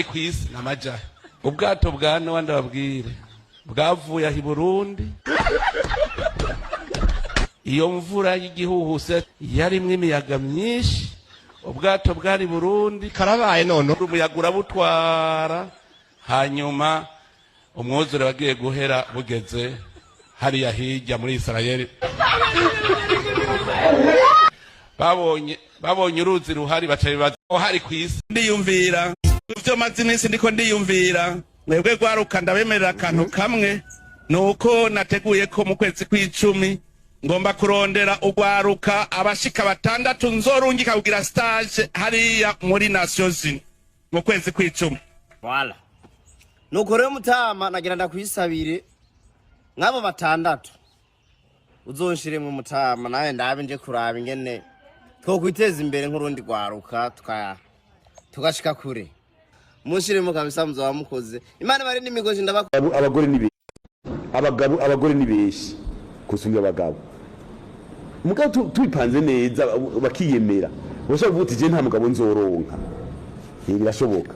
Ku isi n'amajahe. Ubwato bwa Nowa, ndababwire, bwavuye aho i Burundi. Iyo mvura y'igihuhusi yarimwo imiyaga myinshi, ubwato bwari Burundi. Karabaye none. Umuyaga urabutwara, hanyuma umwuzure wagiye guhera bugeze hariya hirya muri Isirayeli. Babonye uruzi ruhari, baca bibaza aho hari ku isi. Ndiyumvira ivyo maze iminsi ndiko ndiyumvira. Mwebwe rwaruka, ndabemerera akantu kamwe, ni uko nateguye ko mu kwezi kw'icumi ngomba kurondera urwaruka abashika batandatu nzorungika kugira stage hariya muri Nations Unies mu kwezi kw'icumi. Voilà. Nuko rero mutama, nagira ndakwisabire nk'abo batandatu uzonshiremwe mutama, nawe ndabe nje kuraba ingene twokwiteza imbere nk'urundi rwaruka, tugashika kure. Munshiremo kabisa, muzoba mukoze. Imana bari n'imigozi ndabak. Abagore ni benshi, abagabo, abagore ni benshi kusumbya abagabo. Mugabo tubipanze neza, bakiyemera, urashobora kuvuga uti: "Je nta mugabo nzoronka." Birashoboka.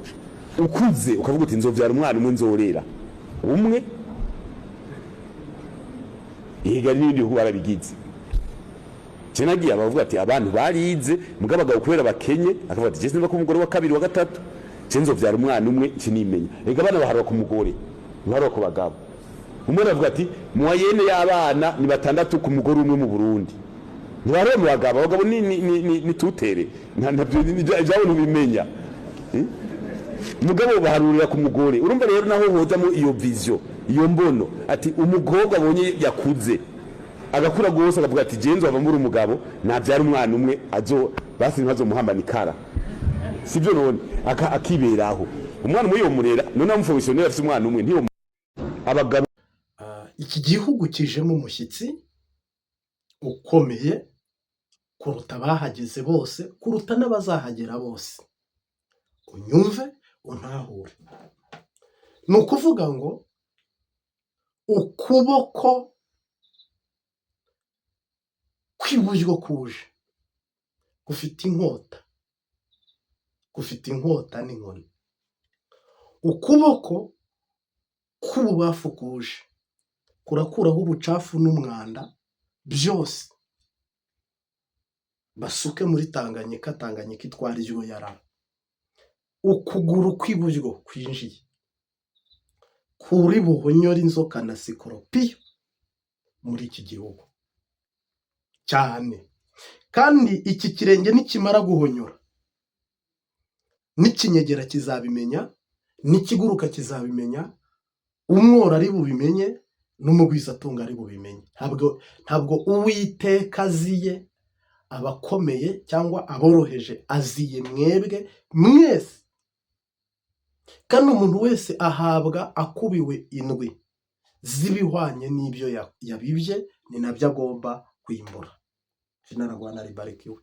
Ukuze ukavuga uti: "Nzovyara umwana umwe, nzorera umwe." Yega, n'ibindi bihugu barabigize. Je nagiye abavuga ati abantu barize, mugabo abagabo kubera bakenye, akavuga ati: "Je sinva ko umugore wa kabiri, wa gatatu, je nzovyara umwana umwe kinimenya." Ega abana baharwa ku mugore, ntibaharwa ku bagabo. Umwe aravuga ati moyenne y'abana ni batandatu ku mugore umwe mu Burundi, ntibaharwa mu bagabo. Abagabo ni tutere. Ivyabo ntubimenya. Eh? Mugabo baharurira ku mugore. Urumva rero naho hozamo iyo vision, iyo mbono, ati umukobwa abonye yakuze, agakura rwose, akavuga ati: "Jenzo ava muri umugabo, nabyara umwana umwe, azo basi ntazomuhambana ikara." Sibyo none? Akiberaho umwana umwe yomurera. None amufonctionnaire afise umwana umwe ntiyo abagabo. Iki gihugu kijemo umushyitsi ukomeye kuruta abahageze bose, kuruta n'abazahagera bose. Unyumve, untahure. Ni ukuvuga ngo ukuboko kw'iburyo kuje gufite inkota, gufite inkota n'inkoni. Ukuboko k'ububafu kuje kurakuraho ubucafu n'umwanda byose, basuke muri Tanganyika, Tanganyika itwara iryo yarara. Ukuguru kw'iburyo kwinjiye kuri buhonyore inzoka na sikoropiyo muri iki gihugu cyane. Kandi iki kirenge nikimara guhonyora, n'ikinyegera kizabimenya, n'ikiguruka kizabimenya, umworo ari bubimenye, n'umugwizatunga ari bubimenye. Ntabwo Uwiteka aziye abakomeye cyangwa aboroheje, aziye mwebwe mwese. Kandi umuntu wese ahabwa akubiwe indwi z'ibihwanye n'ibyo yabibye, ni nabyo agomba kwimbura. Jina la Bwana libarikiwe.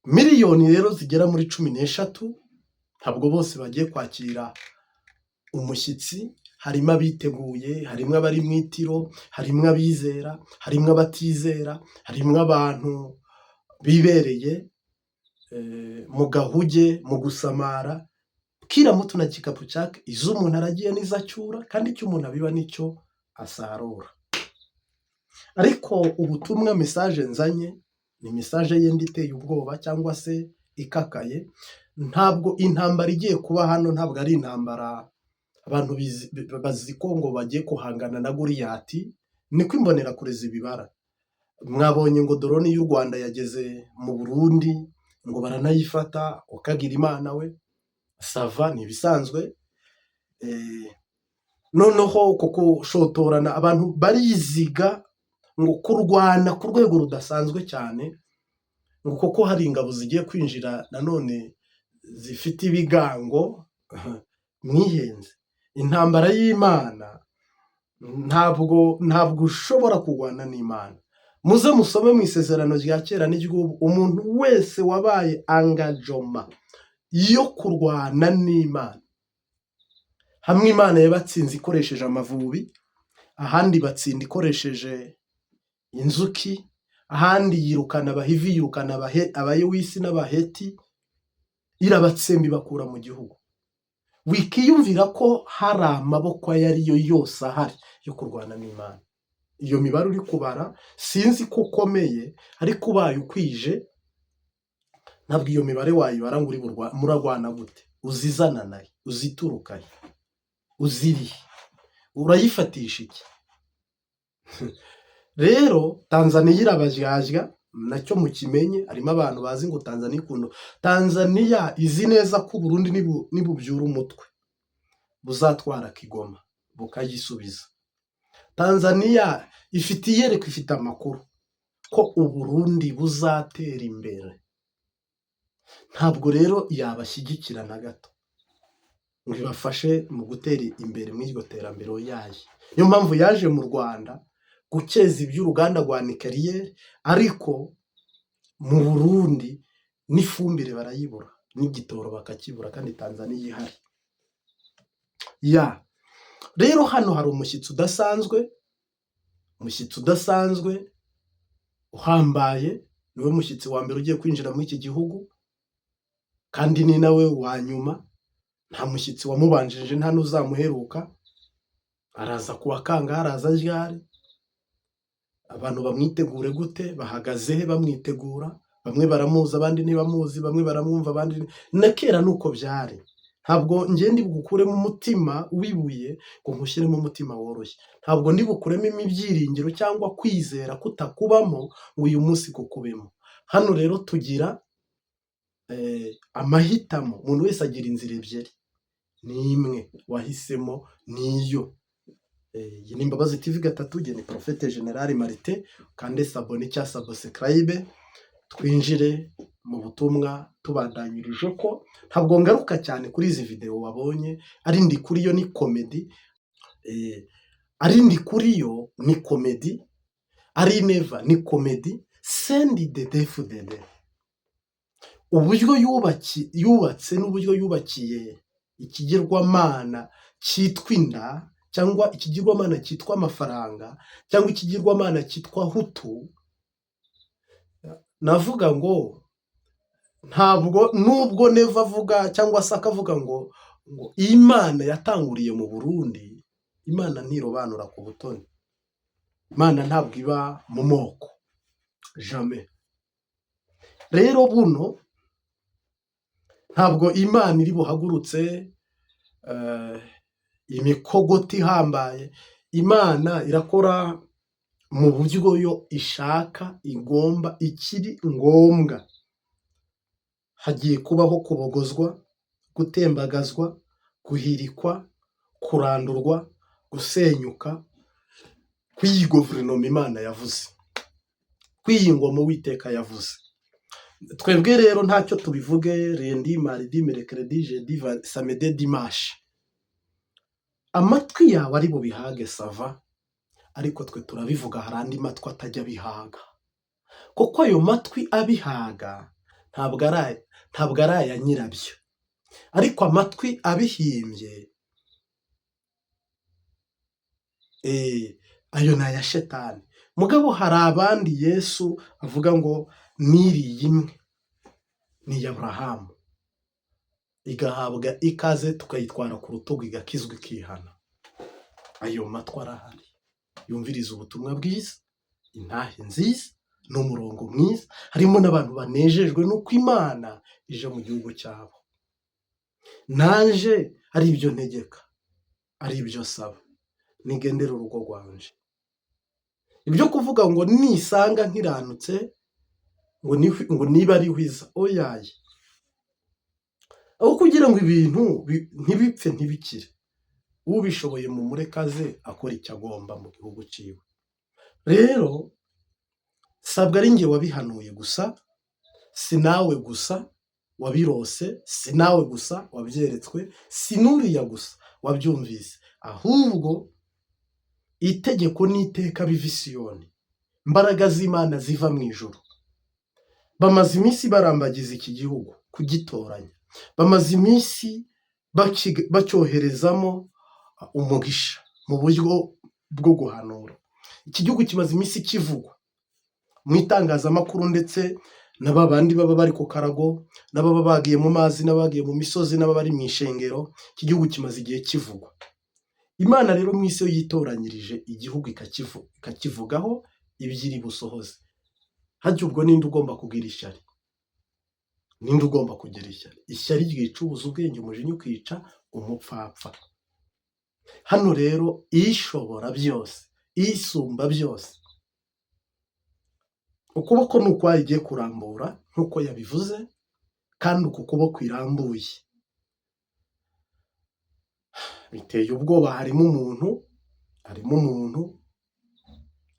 Miliyoni rero zigera muri 13, ntabwo bose bagiye kwakira umushyitsi. Harimo abiteguye, harimo abari mu itiro, harimo abizera, harimo abatizera, harimo abantu bibereye mu gahuge, mu gusamara. Kila mtu na kikapu chake. Izo umuntu aragiye nizo acyura, kandi icyo umuntu abiba nicyo asarura. Ariko ubutumwa, message nzanye, ni message yenda iteye ubwoba cyangwa se ikakaye. Ntabwo intambara igiye kuba hano, ntabwo ari intambara abantu bazi ko ngo bagiye guhangana na Goliyati, niko imbonerakure zibibara. Mwabonye ngo drone y'u Rwanda yageze mu Burundi, ngo baranayifata, ukagira Imana we. Ça va, ni ibisanzwe. Noneho uko kushotorana, abantu bariziga ngo kurwana ku rwego rudasanzwe cyane, ngo kuko hari ingabo zigiye kwinjira nanone zifite ibigango. Mwihenze. Intambara y'Imana, ntabwo ushobora kurwana n'Imana. Muze musome mu Isezerano rya Kera n'iry'ubu, umuntu wese wabaye engagement yo kurwana n'Imana, hamwe Imana yabatsinze ikoresheje amavubi, ahandi batsinda ikoresheje inzuki, ahandi yirukana Abahivi, yirukana Abayewisi n'Abaheti. Irabatsemba, ibakura mu gihugu. Wikiyumvira ko hari amaboko ayo ari yo yose ahari yo kurwana n'Imana. Iyo mibare uri kubara, sinzi ko ukomeye, ariko ubaye ukwije ntabwo iyo mibare wayibara ngo uri murarwana gute? Uzizana nayo, uziturukahe, uzirihe, urayifatisha iki? Rero Tanzaniya irabajyajya, nacyo mukimenye. Harimo abantu bazi ngo Tanzaniya ikunda. Tanzaniya izi neza ko Uburundi nibubyura umutwe buzatwara Kigoma bukayisubiza. Tanzaniya ifite iyerekwa, ifite amakuru ko Uburundi buzatera imbere. Ntabwo rero yabashyigikira na gato ngo ibafashe mu gutera imbere muri iryo terambere yayo. Niyo mpamvu yaje mu Rwanda gukeza iby'uruganda rwa nucléaire, ariko mu Burundi n'ifumbire barayibura, n'igitoro bakakibura, kandi Tanzaniya ihari. Ya rero hano hari umushyitsi udasanzwe, umushyitsi udasanzwe uhambaye. Niwe mushyitsi wa mbere ugiye kwinjira muri iki gihugu, kandi ni nawe wa nyuma. Nta mushyitsi wamubanjirije, nta n'uzamuheruka. Araza kuwa kangahe? Araza ryari? Abantu bamwitegure gute? Bahagaze he bamwitegura? Bamwe baramuzi, abandi ntibamuzi, bamwe baramwumva, abandi na kera nuko byari. Ntabwo njye ndi bugukuremo umutima w'ibuye ngo nkushyiremo umutima woroshye. Ntabwo ndi bukuremo ibyiringiro cyangwa kwizera kutakubamo ngo uyu munsi kukubemo. Hano rero tugira amahitamo. Umuntu wese agira inzira ebyiri, ni imwe wahisemo niyo. Iyi ni Imbabazi TV gatatu, ni Prophète Général Marite. Kande s'abonner cyangwa subscribe, twinjire mu butumwa. Tubandanyirije ko ntabwo ngaruka cyane kuri izi videwo wabonye. Ari ndi kuri yo ni comédie, ari ndi kuri yo ni comédie, ari Neva ni comédie. CNDD-FDD, uburyo yubatse n'uburyo yubakiye ikigirwamana cyitwa inda, cyangwa ikigirwamana cyitwa amafaranga, cyangwa ikigirwamana cyitwa Hutu, navuga ngo ntabwo nubwo Neva avuga cyangwa se akavuga ngo Imana yatanguriye mu Burundi, Imana ntirobanura ku butoni. Imana ntabwo iba mu moko, jamais. Rero buno ntabwo Imana iri buhagurutse imikogoti ihambaye. Imana irakora mu buryo yo ishaka, igomba, ikiri ngombwa. Hagiye kubaho kubogozwa, gutembagazwa, guhirikwa, kurandurwa, gusenyuka kw'iyi guverinoma Imana yavuze, kw'iyi ngoma Uwiteka yavuze. Twebwe rero ntacyo tubivuge. Lundi, mardi, mercredi, jeudi, samedi, dimanche, amatwi yawe ari bubihage, ça va, ariko twe turabivuga. Hari andi matwi atajya abihaga, kuko ayo matwi abihaga ntabwo ari aya nyirabyo, ariko amatwi abihimbye ayo ni aya Shetani. Mugabo hari abandi Yesu avuga ngo niriye imwe ni iya Aburahamu, igahabwa ikaze, tukayitwara ku rutugu, igakizwa, ikihana. Ayo matwi arahari yumviriza ubutumwa bwiza, intahe nziza n'umurongo mwiza. Harimo n'abantu banejejwe n'uko Imana ije mu gihugu cyabo. Naje ari ibyo ntegeka, ari ibyo saba, nigendere urugo rwanje. Ibyo kuvuga ngo nisanga nkiranutse ngo niba ari iza, oyaye. Aho kugira ngo ibintu ntibipfe, ntibikire, ubishoboye mu murekaze akora icyo agomba mu gihugu ciwe. Rero sabwa ari njye wabihanuye gusa, si nawe gusa wabirose, si nawe gusa wabyeretswe, si n'uriya gusa wabyumvise, ahubwo itegeko n'iteka biva i Siyoni, imbaraga z'Imana ziva mu ijuru. Bamaze iminsi barambagiza iki gihugu kugitoranya, bamaze iminsi bacyoherezamo umugisha mu buryo bwo guhanura. Iki gihugu kimaze iminsi kivugwa mu itangazamakuru ndetse. Na ba bandi baba bari ku karago, n'ababa bagiye mu mazi, n'abagiye mu misozi, n'ababa bari mu ishengero, iki gihugu kimaze igihe kivugwa. Imana rero mu isi yo yitoranyirije igihugu ikakivugaho ibyo iri busohoze. Hajya ubwo ninde ugomba kugira ishyari? Ninde ugomba kugira ishyari? Ishyari ryica ubuza ubwenge, umujinya ukica umupfapfa. Hano rero ishobora byose, isumba byose, ukuboko ni ukwayo igiye kurambura nk'uko yabivuze, kandi uku kuboko irambuye biteye ubwoba. Harimo umuntu, harimo umuntu,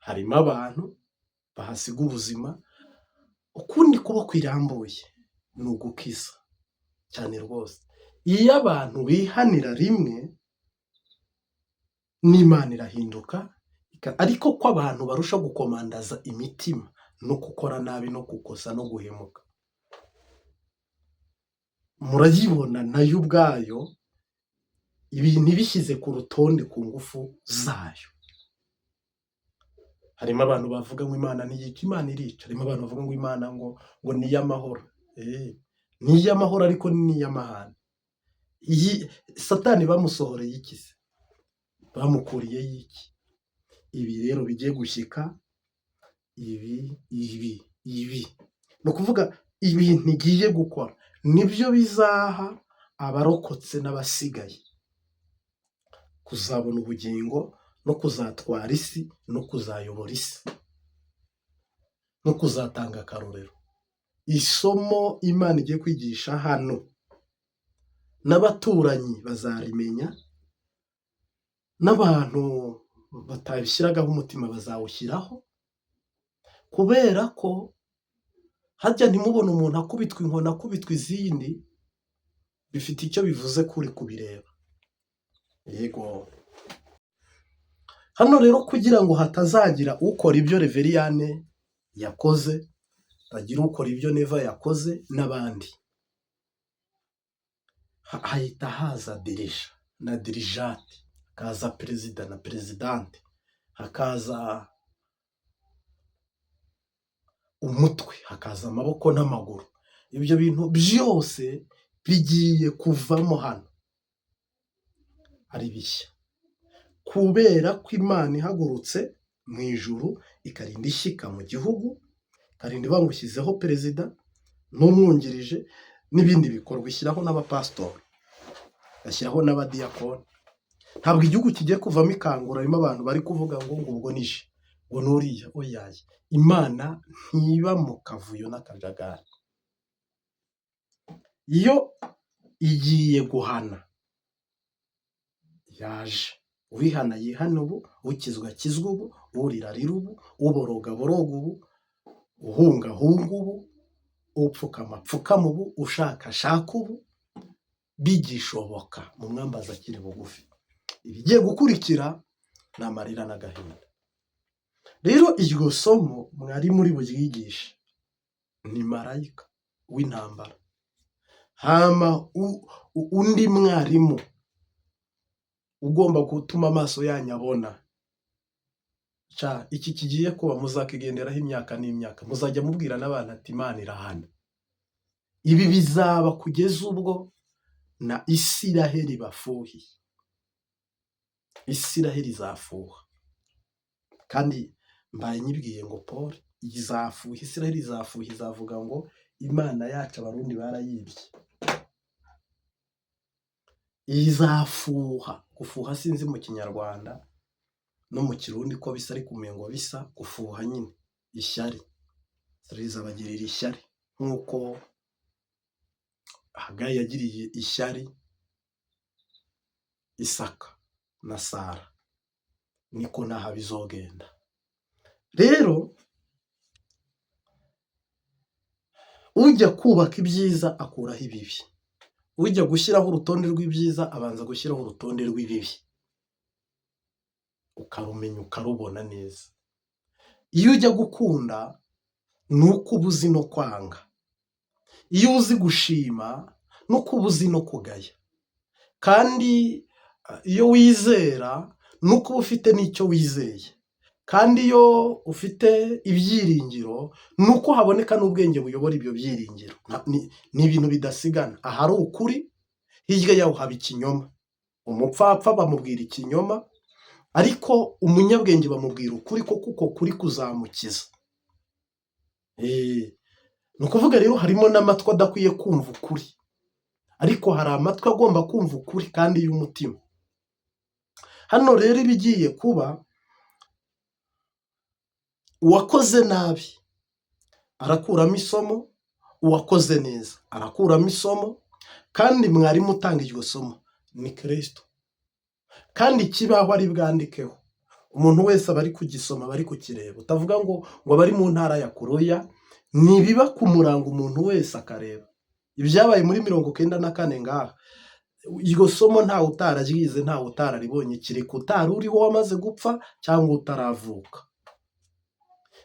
harimo abantu bahasiga ubuzima. Ukundi kuboko irambuye ni ugukiza cyane rwose. Iyo abantu bihanira rimwe n'Imana irahinduka, ariko ko abantu barusha gukomandaza imitima no gukora nabi no gukosa no guhemuka, murayibona nayo ubwayo ibintu ibishyize ku rutonde ku ngufu zayo. Harimo abantu bavuga ngo Imana ntiyica, Imana irica. Harimo abantu bavuga ngo Imana ngo ni iy'amahoro. Ni iy'amahoro ariko ni iy'amahane. Iyi Satani bamusohoreye iki se? Bamukuriye iki? Ibi rero bigiye gushyika, ibi ibi ibi ni ukuvuga ibintu igiye gukora nibyo bizaha abarokotse n'abasigaye kuzabona ubugingo no kuzatwara isi no kuzayobora isi no kuzatanga akarorero. Isomo Imana igiye kwigisha hano n'abaturanyi bazarimenya, n'abantu batabishyiragaho umutima bazawushyiraho, kubera ko hajya ntimubone umuntu akubitwa inkoni, akubitwa izindi, bifite icyo bivuze kuri kubireba. Yego, hano rero kugira ngo hatazagira ukora ibyo Reveriyane yakoze, hatagira ukora ibyo Neva yakoze n'abandi, hahita haza dirigeant na dirigeante, hakaza perezida na présidente, hakaza umutwe, hakaza amaboko n'amaguru. Ibyo bintu byose bigiye kuvamo hano ari bishya, kubera ko Imana ihagurutse mu ijuru ikarinda ishyika mu gihugu, ikarinda iba perezida n'umwungirije n'ibindi bikorwa, ishyiraho n'abapasitori, igashyiraho n'abadiyakoni. Ntabwo igihugu kigiye kuvamo ikangura, harimo abantu bari kuvuga ngo ubwo nije, ngo nuriya, oyaye. Imana ntiba mu kavuyo n'akajagari. Iyo igiye guhana yaje, uwihana yihana ubu, ukizwa akizwa ubu, urira arira ubu, uboroga aboroga ubu, uhunga ahunga ubu, upfukama apfukama ubu, ushaka ashaka ubu, bigishoboka mu mwambazi akiri bugufi. Ibigiye gukurikira ni amarira n'agahinda. Rero iryo somo mwari muri buryigishe ni marayika w'intambara. Hama undi mwarimu ugomba gutuma amaso yanyu abona ca iki kigiye kuba, muzakigenderaho imyaka n'imyaka, muzajya mubwira n'abantu ati Imana irahana. Ibi bizaba kugeza ubwo na Isiraheli bafuhiye. Isiraheli izafuha, kandi mbaye nyibwiye ngo Paul izafuha, Isiraheli izafuha, izavuga ngo Imana yacu Abarundi barayibye. Izafuha. Gufuha sinzi mu Kinyarwanda no mu Kirundi ko bisa, ariko umengo bisa. Gufuha nyine ishyari, rizabagirira ishyari nk'uko Hagayi yagiriye ishyari Isaka na Sara, niko naha bizogenda. Rero ujya kubaka ibyiza akuraho ibibi, ujya gushyiraho urutonde rw'ibyiza abanza gushyiraho urutonde rw'ibibi, ukarumenya ukarubona neza. Iyo ujya gukunda ni uko uba uzi no kwanga, iyo uzi gushima ni uko uba uzi no kugaya, kandi iyo wizera ni uko uba ufite n'icyo wizeye. Kandi iyo ufite ibyiringiro ni uko haboneka n'ubwenge buyobora ibyo byiringiro. Ni ibintu bidasigana. Ahari ukuri, hirya yaho haba ikinyoma. Umupfapfa bamubwira ikinyoma, ariko umunyabwenge bamubwira ukuri ko kuko kuri kuzamukiza. Ni ukuvuga rero harimo n'amatwi adakwiye kumva ukuri, ariko hari amatwi agomba kumva ukuri kandi y'umutima. Hano rero ibigiye kuba, uwakoze nabi arakuramo isomo, uwakoze neza arakuramo isomo, kandi mwarimu utanga iryo somo ni Kristo. Kandi ikibaho ari bwandikeho, umuntu wese aba ari kugisoma, aba ari kukireba. Utavuga ngo abari mu ntara ya Kuroya, ni ibiba ku murango umuntu wese akareba. Ibyabaye muri 94 ngaha, iryo somo ntawe utararyize, ntawe utararibonye, kereka utari uriho wamaze gupfa cyangwa utaravuka.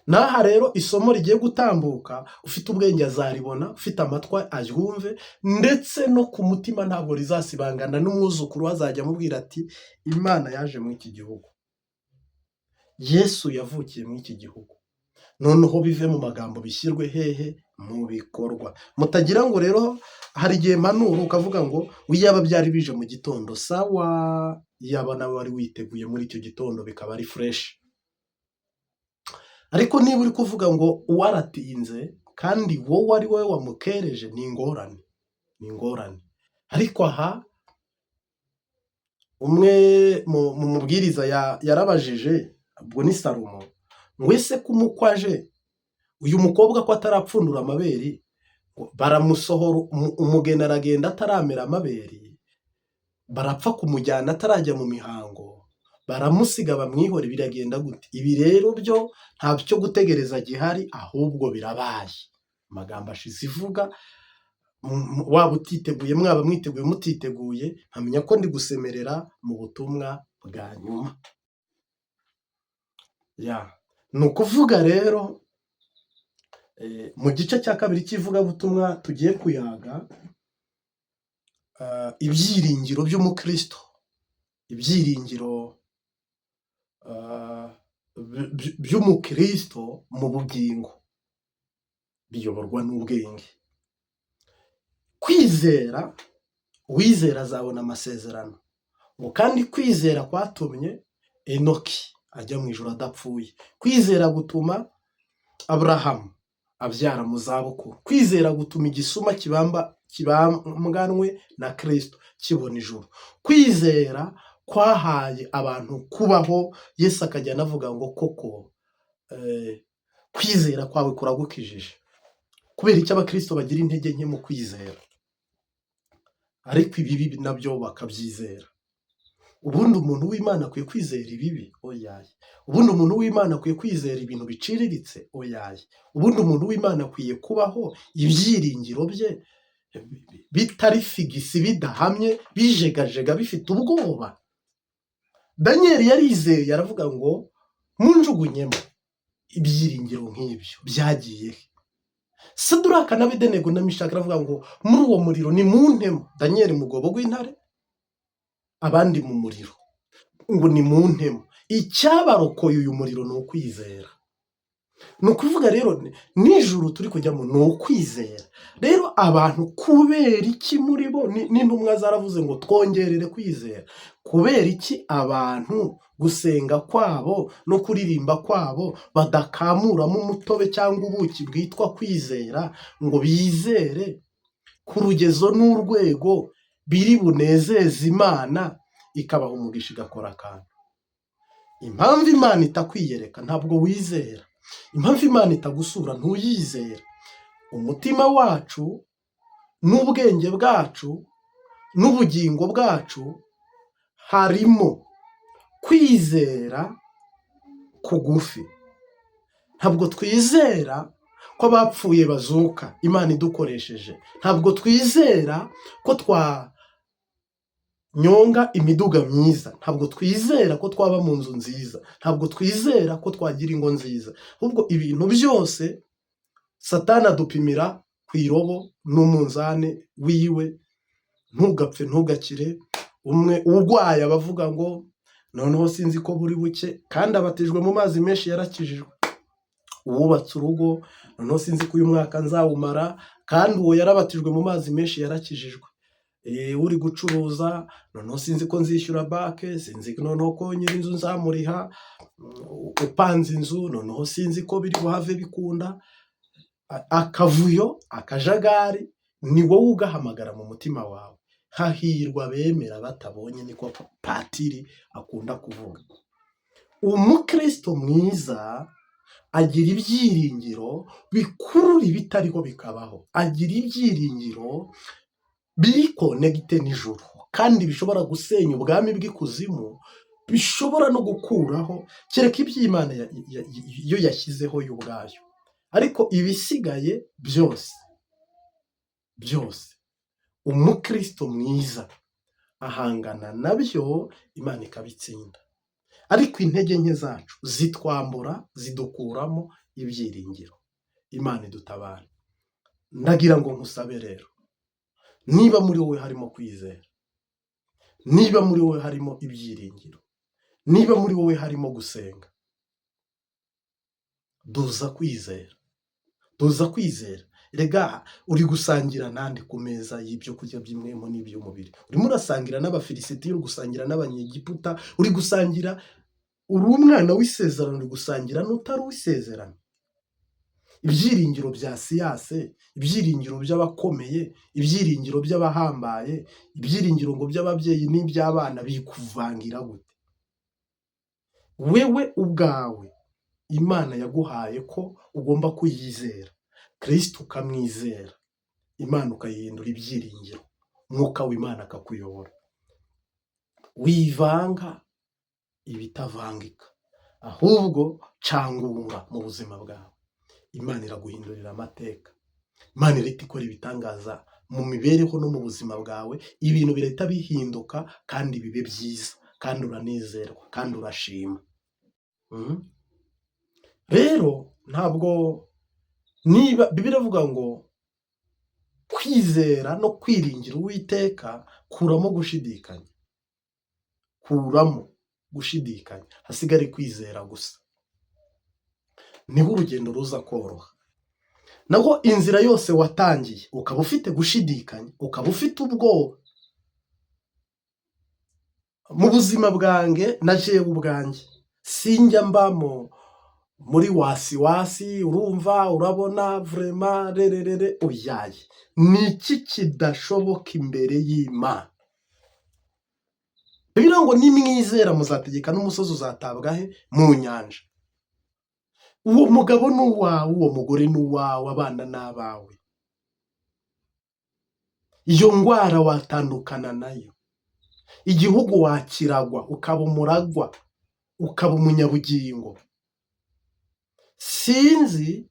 N'aha rero isomo rigiye gutambuka, ufite ubwenge azaribona, ufite amatwi aryumve, ndetse no ku mutima ntabwo rizasibangana, n'umwuzukuru we azajya amubwira ati Imana yaje muri iki gihugu, Yesu yavukiye muri iki gihugu. Noneho bive mu magambo bishyirwe hehe? Mu bikorwa. Mutagira ngo rero hari igihe mpanura ukavuga ngo iyaba byari bije mu gitondo, sawa, iyaba nawe wari witeguye muri icyo gitondo bikaba ari fresh. Ariko niba uri kuvuga ngo uwaratinze kandi wowe ari wowe wamukereje, ni ingorane, ni ingorane. Ariko aha umwe mu mubwiriza yarabajije, ubwo ni Salomo, ngo ese ko umukwe aje, uyu mukobwa ko atarapfundura amabere, ngo baramusohora, umugeni aragenda ataramera amabere, barapfa kumujyana atarajya mu mihango, baramusiga bamwihore, biragenda gute? Ibi rero byo nta cyo gutegereza gihari, ahubwo birabaye. Amagambo ashize ivuga, waba utiteguye, mwaba mwiteguye mutiteguye, nkamenya ko ndi gusemerera mu butumwa bwa nyuma. Ya, ni ukuvuga rero mu gice cya kabiri cy'ivugabutumwa tugiye kuyaga ibyiringiro by'umukristo, ibyiringiro by'umukristo mu bugingo biyoborwa n'ubwenge. Kwizera, uwizera azabona amasezerano. Ngo kandi kwizera kwatumye Enoki ajya mu ijuru adapfuye. Kwizera gutuma Aburahamu abyara mu zabukuru. Kwizera gutuma igisuma kibambwanwe na Kristo kibona ijuru. Kwizera kwahaye abantu kubaho, Yesu akajya anavuga ngo koko kwizera kwawe kuragukijije. Kubera icyo abakristo bagira intege nke mu kwizera, ariko ibibi nabyo bakabyizera. Ubundi umuntu w'Imana akwiye kwizera ibibi? Oyaye. Ubundi umuntu w'Imana akwiye kwizera ibintu biciriritse? Oyaye. Ubundi umuntu w'Imana akwiye kubaho ibyiringiro bye bitari fixe, bidahamye, bijegajega, bifite ubwoba. Daniyeli yarizeye, aravuga ngo munjugunyemo. Ibyiringiro nk'ibyo byagiye he? Saduraka na Abedenego na Mishaki aravuga ngo muri uwo muriro ni muntemo. Daniyeli mu rwobo rw'intare, abandi mu muriro, ngo ni muntemo. Icyabarokoye uyu muriro ni ukwizera. Ni ukuvuga rero nijoro turi kujyamo ni ukwizera. Rero abantu kubera iki muri bo n'intumwa zaravuze ngo twongerere kwizera. Kubera iki abantu gusenga kwabo no kuririmba kwabo badakamuramo umutobe cyangwa ubuki bwitwa kwizera, ngo bizere ku rugezo n'urwego biri bunezeze Imana, ikabaha umugisha, igakora akantu? Impamvu Imana itakwiyereka, ntabwo wizera. Impamvu Imana itagusura, ntuyizera. Umutima wacu n'ubwenge bwacu n'ubugingo bwacu harimo kwizera kugufi. Ntabwo twizera ko abapfuye bazuka Imana idukoresheje. Ntabwo twizera ko twanyonga imiduga myiza. Ntabwo twizera ko twaba mu nzu nziza. Ntabwo twizera ko twagira ingo nziza. Ahubwo ibintu byose Satani adupimira ku irobo n'umunzani wiwe. Ntugapfe, ntugakire. Umwe urwaye abavuga ngo Noneho sinzi ko buri buke, kandi abatijwe mu mazi menshi, yarakijijwe. Uwubatse urugo, noneho sinzi ko uyu mwaka nzawumara, kandi uwo yarabatijwe mu mazi menshi, yarakijijwe. Uri gucuruza, noneho sinzi ko nzishyura banque, sinzi noneho ko nyir'inzu nzamuriha. Upanze inzu, noneho sinzi ko biri buhave bikunda. Akavuyo, akajagari, ni wowe ugahamagara mu mutima wawe. Hahirwa abemera batabonye, niko patiri akunda kuvuga. Umukristo mwiza agira ibyiringiro bikurura ibitariho bikabaho, agira ibyiringiro biri connecté n'ijuru, kandi bishobora gusenya ubwami bw'ikuzimu, bishobora no gukuraho, kereka iby'Imana yo yashyizeho yo ubwayo. Ariko ibisigaye byose byose, umukristo mwiza ahangana nabyo, Imana ikabitsinda. Ariko intege nke zacu zitwambura, zidukuramo ibyiringiro. Imana idutabara. Ndagira ngo nkusabe rero, niba muri wowe harimo kwizera, niba muri wowe harimo ibyiringiro, niba muri wowe harimo gusenga, duza kwizera, duza kwizera. Rega uri gusangira nande ku meza y'ibyo kurya by'impwemu n'iby'umubiri? Urimo urasangira n'Abafilisitiya, uri gusangira n'Abanyegiputa, uri gusangira, uri umwana w'isezerano, uri gusangira n'utari uw'isezerano. Ibyiringiro bya science, ibyiringiro by'abakomeye, ibyiringiro by'abahambaye, ibyiringiro ngo by'ababyeyi n'iby'abana bikuvangira gute? Wewe ubwawe Imana yaguhaye ko ugomba kuyizera, Kirisito ukamwizera, Imana ukayihindura ibyiringiro, Mwuka w'Imana akakuyobora. Wivanga ibitavangika, ahubwo cangura mu buzima bwawe. Imana iraguhindurira amateka, Imana irahita ikora ibitangaza mu mibereho no mu buzima bwawe. Ibintu birahita bihinduka kandi bibe byiza, kandi uranezerwa, kandi urashima. Rero ntabwo, niba Bibiliya iravuga ngo kwizera no kwiringira Uwiteka, kuramo gushidikanya, kuramo gushidikanya, hasigare kwizera gusa, niho urugendo ruza koroha. Naho inzira yose watangiye ukaba ufite gushidikanya, ukaba ufite ubwoba, mu buzima bwanjye na jewe ubwanjye sinjya mbamo muri wasiwasi. Urumva, urabona, vraiment rererere, oyaye, ni iki kidashoboka imbere y'Imana? Bibiliya ngo nimwizera muzategeka n'umusozi uzatabwa he? Mu nyanja. Uwo mugabo ni uwawe, uwo mugore ni uwawe, abana ni abawe. Iyo ndwara watandukana nayo, igihugu wakiragwa, ukaba umuragwa, ukaba umunyabugingo. Sinzi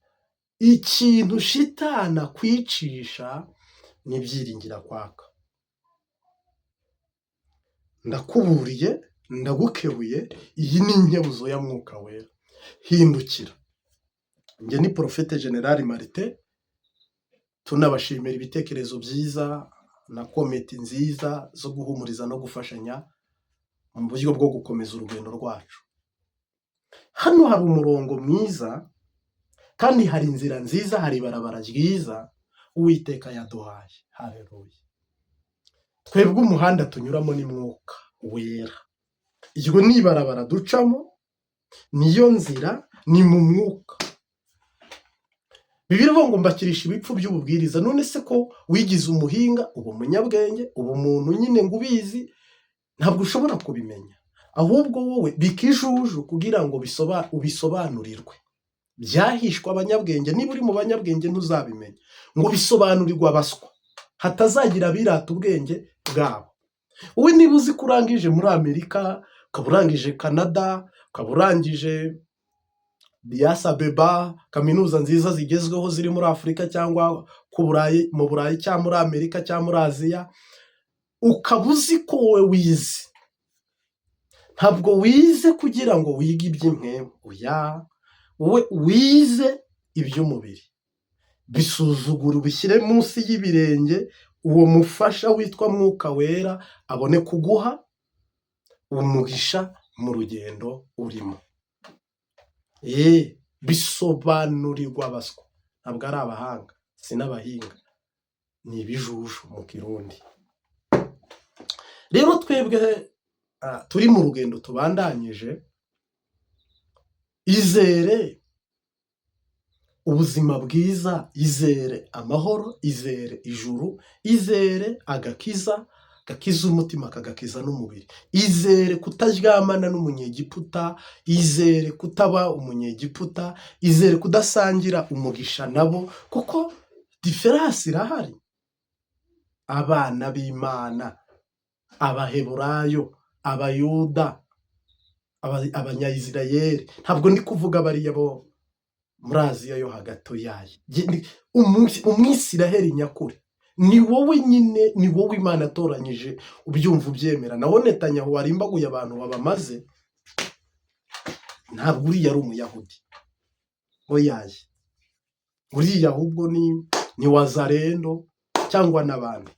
ikintu shitana kwicisha n'ibyiringira kwaka. Ndakuburiye, ndagukebuye, iyi ni inkebuzo ya Mwuka Wera. Hindukira. Njye ni Prophète Général Martin. Tunabashimira ibitekerezo byiza na comment nziza zo guhumuriza no gufashanya mu buryo bwo gukomeza urugendo rwacu. Hano hari umurongo mwiza, kandi hari inzira nziza, hari ibarabara ryiza Uwiteka yaduhaye. Haleluya! Twebwe umuhanda tunyuramo ni Mwuka Wera. Iryo ni ibarabara ducamo, niyo nzira, ni mu mwuka. Bibiliya ivuga ngo mbakirisha ibipfu by'ububwiriza. None se ko wigize umuhinga, uba umunyabwenge, uba umuntu nyine ngo ubizi, ntabwo ushobora kubimenya. Ahubwo wowe bikijuju kugira ngo ubisobanurirwe. Byahishwe abanyabwenge, niba uri mu banyabwenge ntuzabimenya. Ngo bisobanurirwe abaswa, hatazagira abirata ubwenge bwabo. Wowe niba uzi ko urangije muri Amerika, ukaba urangije Canada, ukaba urangije Addis Abeba, kaminuza nziza zigezweho ziri muri Afurika cyangwa ku Burayi, mu Burayi cyangwa muri Amerika cyangwa muri Aziya, ukaba uzi ko wowe wize. Ntabwo wize kugira ngo wige iby'impwemu, oya, wowe wize iby'umubiri. Bisuzugura, ubishyire munsi y'ibirenge, uwo mufasha witwa Mwuka Wera abone kuguha umugisha. Mu rugendo urimo, bisobanurirwa abaswa, ntabwo ari abahanga, si n'abahinga, ni ibijuju mu Kirundi. Rero twebwe turi mu rugendo tubandanyije, izere ubuzima bwiza, izere amahoro, izere ijuru, izere agakiza gakiza umutima kagakiza n'umubiri, izere kutaryamana n'umunyegiputa, izere kutaba umunyegiputa, izere kudasangira umugisha nabo, kuko différence irahari. Abana b'Imana, Abaheburayo, Abayuda, Abanyayisirayeli, ntabwo ndi kuvuga bariya bo muri Aziya yo hagati yayo. Umwisiraheli nyakuri ni wowe nyine, ni wowe Imana atoranyije, ubyumva ubyemera. Naho Netanyahu warimbaguye abantu babamaze, ntabwo uriya ari Umuyahudi, oyaye, uriya ahubwo ni Wazalendo cyangwa n'abandi.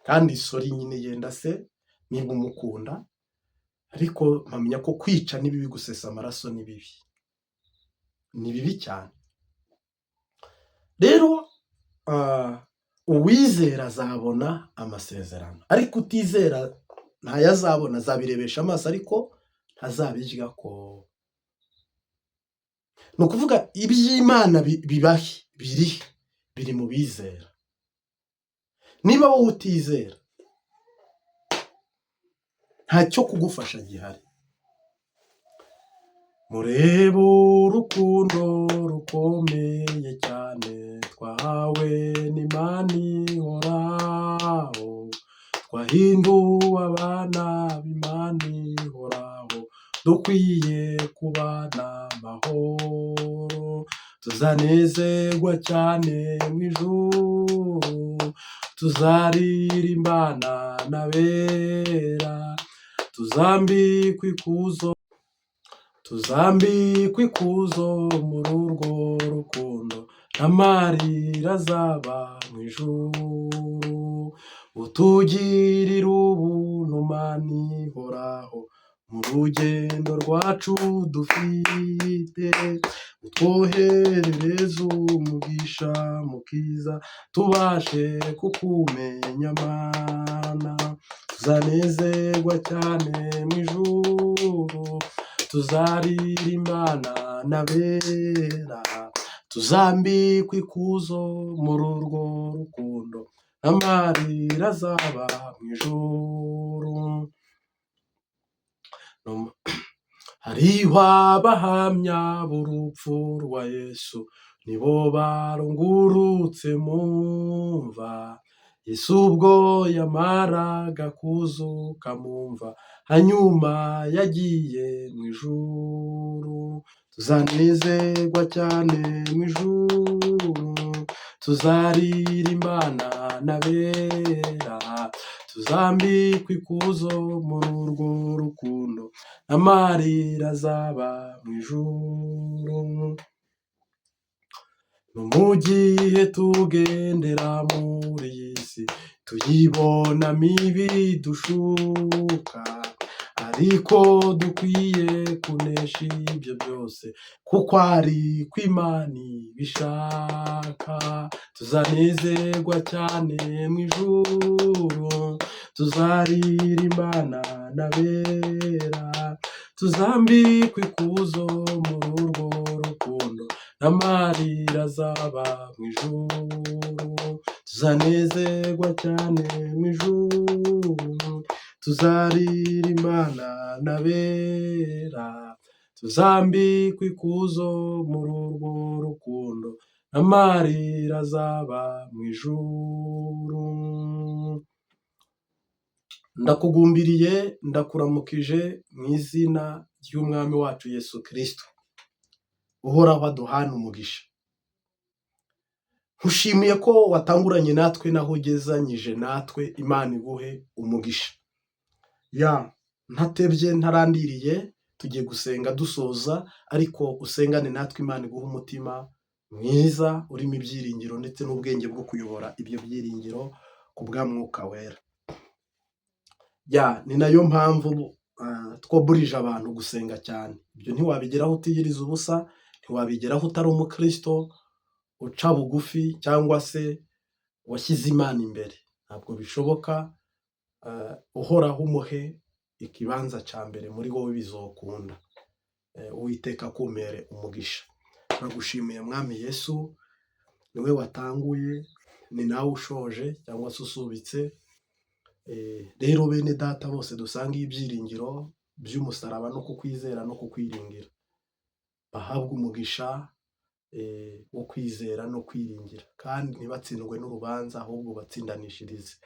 Kandi sorry nyine, yenda se niba umukunda, ariko mpamya ko kwica ni bibi, gusesa amaraso ni bibi, ni bibi cyane. Rero uwizera azabona amasezerano, ariko utizera ntayo azabona, azabirebesha amaso ariko ntazabirya. Ko ni ukuvuga iby'Imana bibahe biri biri mu bizera. Niba wowe utizera, ntacyo kugufasha gihari. Murebe urukundo rukomeye cyane twahawe n'Imana ihoraho, twahinduwe abana b'Imana ihoraho, dukwiye kubana amahoro, tuzanezerwa cyane mu ijuru, tuzaririmbana n'abera, tuzambikwa ikuzo, tuzambikwa ikuzo muri urwo rukundo, n'amarira azaba mu ijuru. Utugirire ubuntu Mana ihoraho, mu rugendo rwacu dufite, utwoherereze umugisha mukiza, tubashe kukumenya Mana, tuzanezerwa cyane mu ijuru, tuzaririmbana n'abera, tuzambikwa ikuzo muri urwo rukundo, n'amarira azaba mu ijuru. Hariho abahamya b'urupfu rwa Yesu, nibo barungurutse mu mva. Yesu ubwo yamaraga kuzuka mu mva, hanyuma yagiye mu ijuru. Tuzanezerwa cyane mu ijuru, tuzaririmbana n'abera, tuzambikwa ikuzo muri urwo rukundo, n'amarira azaba mu ijuru. No mu gihe tugendera muri iyi si, tuyibonamo ibidushuka, ariko dukwiye kunesha ibyo byose, kuko ari ko Imana ibishaka. Tuzanezerwa cyane mu ijuru, tuzaririmbana n'abera, tuzambikwa ikuzo muri urwo rukundo, n'amarira azaba mu ijuru. Tuzanezerwa cyane mu ijuru, tuzaririmbana n'abera, tuzambikwa ikuzo muri urwo rukundo, n'amarira azaba mu ijuru. Ndakugumbiriye, ndakuramukije mu izina ry'Umwami wacu Yesu Kristo. Uhoraho aduhane umugisha. Nkushimiye ko watanguranye natwe naho ugezanyije natwe, Imana iguhe umugisha. Ya ntatebye, ntarandiriye, tugiye gusenga dusoza, ariko usengane natwe, Imana iguhe umutima mwiza urimo ibyiringiro ndetse n'ubwenge bwo kuyobora ibyo byiringiro ku bwa Mwuka Wera. Ya, ni nayo mpamvu twoburije abantu gusenga cyane. Ibyo ntiwabigeraho utiyiriza ubusa, ntiwabigeraho utari umukristo uca bugufi cyangwa se washyize Imana imbere, ntabwo bishoboka. Uhoraho umuhe ikibanza cya mbere muri wowe, bizokunda. Uwiteka akumere umugisha. Turagushimiye Mwami Yesu, niwe watanguye, ni nawe ushoje cyangwa se usubitse. Rero bene data bose dusange ibyiringiro by'umusaraba no kukwizera no kukwiringira, bahabwe umugisha wo kwizera no kwiringira, kandi ntibatsindwe n'urubanza, ahubwo batsindanishirize.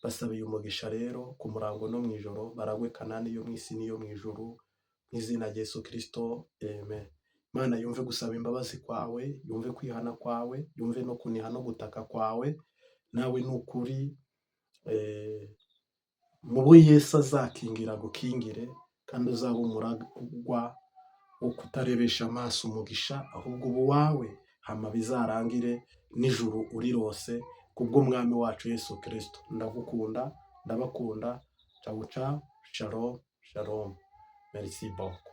Basabiye umugisha rero ku murango no mu ijoro, baragwe Kanani yo mu isi n'iyo mu ijuru, mu izina rya Yesu Kristo, amen. Imana yumve gusaba imbabazi kwawe, yumve kwihana kwawe, yumve no kuniha no gutaka kwawe. Nawe ni ukuri, mu bo Yesu azakingira agukingire, kandi uzaba umuragwa wo kutarebesha amaso umugisha, ahubwo uba uwawe, hama bizarangire n'ijuru urirose kubw'umwami wacu Yesu Kristo. Ndagukunda, ndabakunda. Ciao ciao, shalom shalom, merci beaucoup.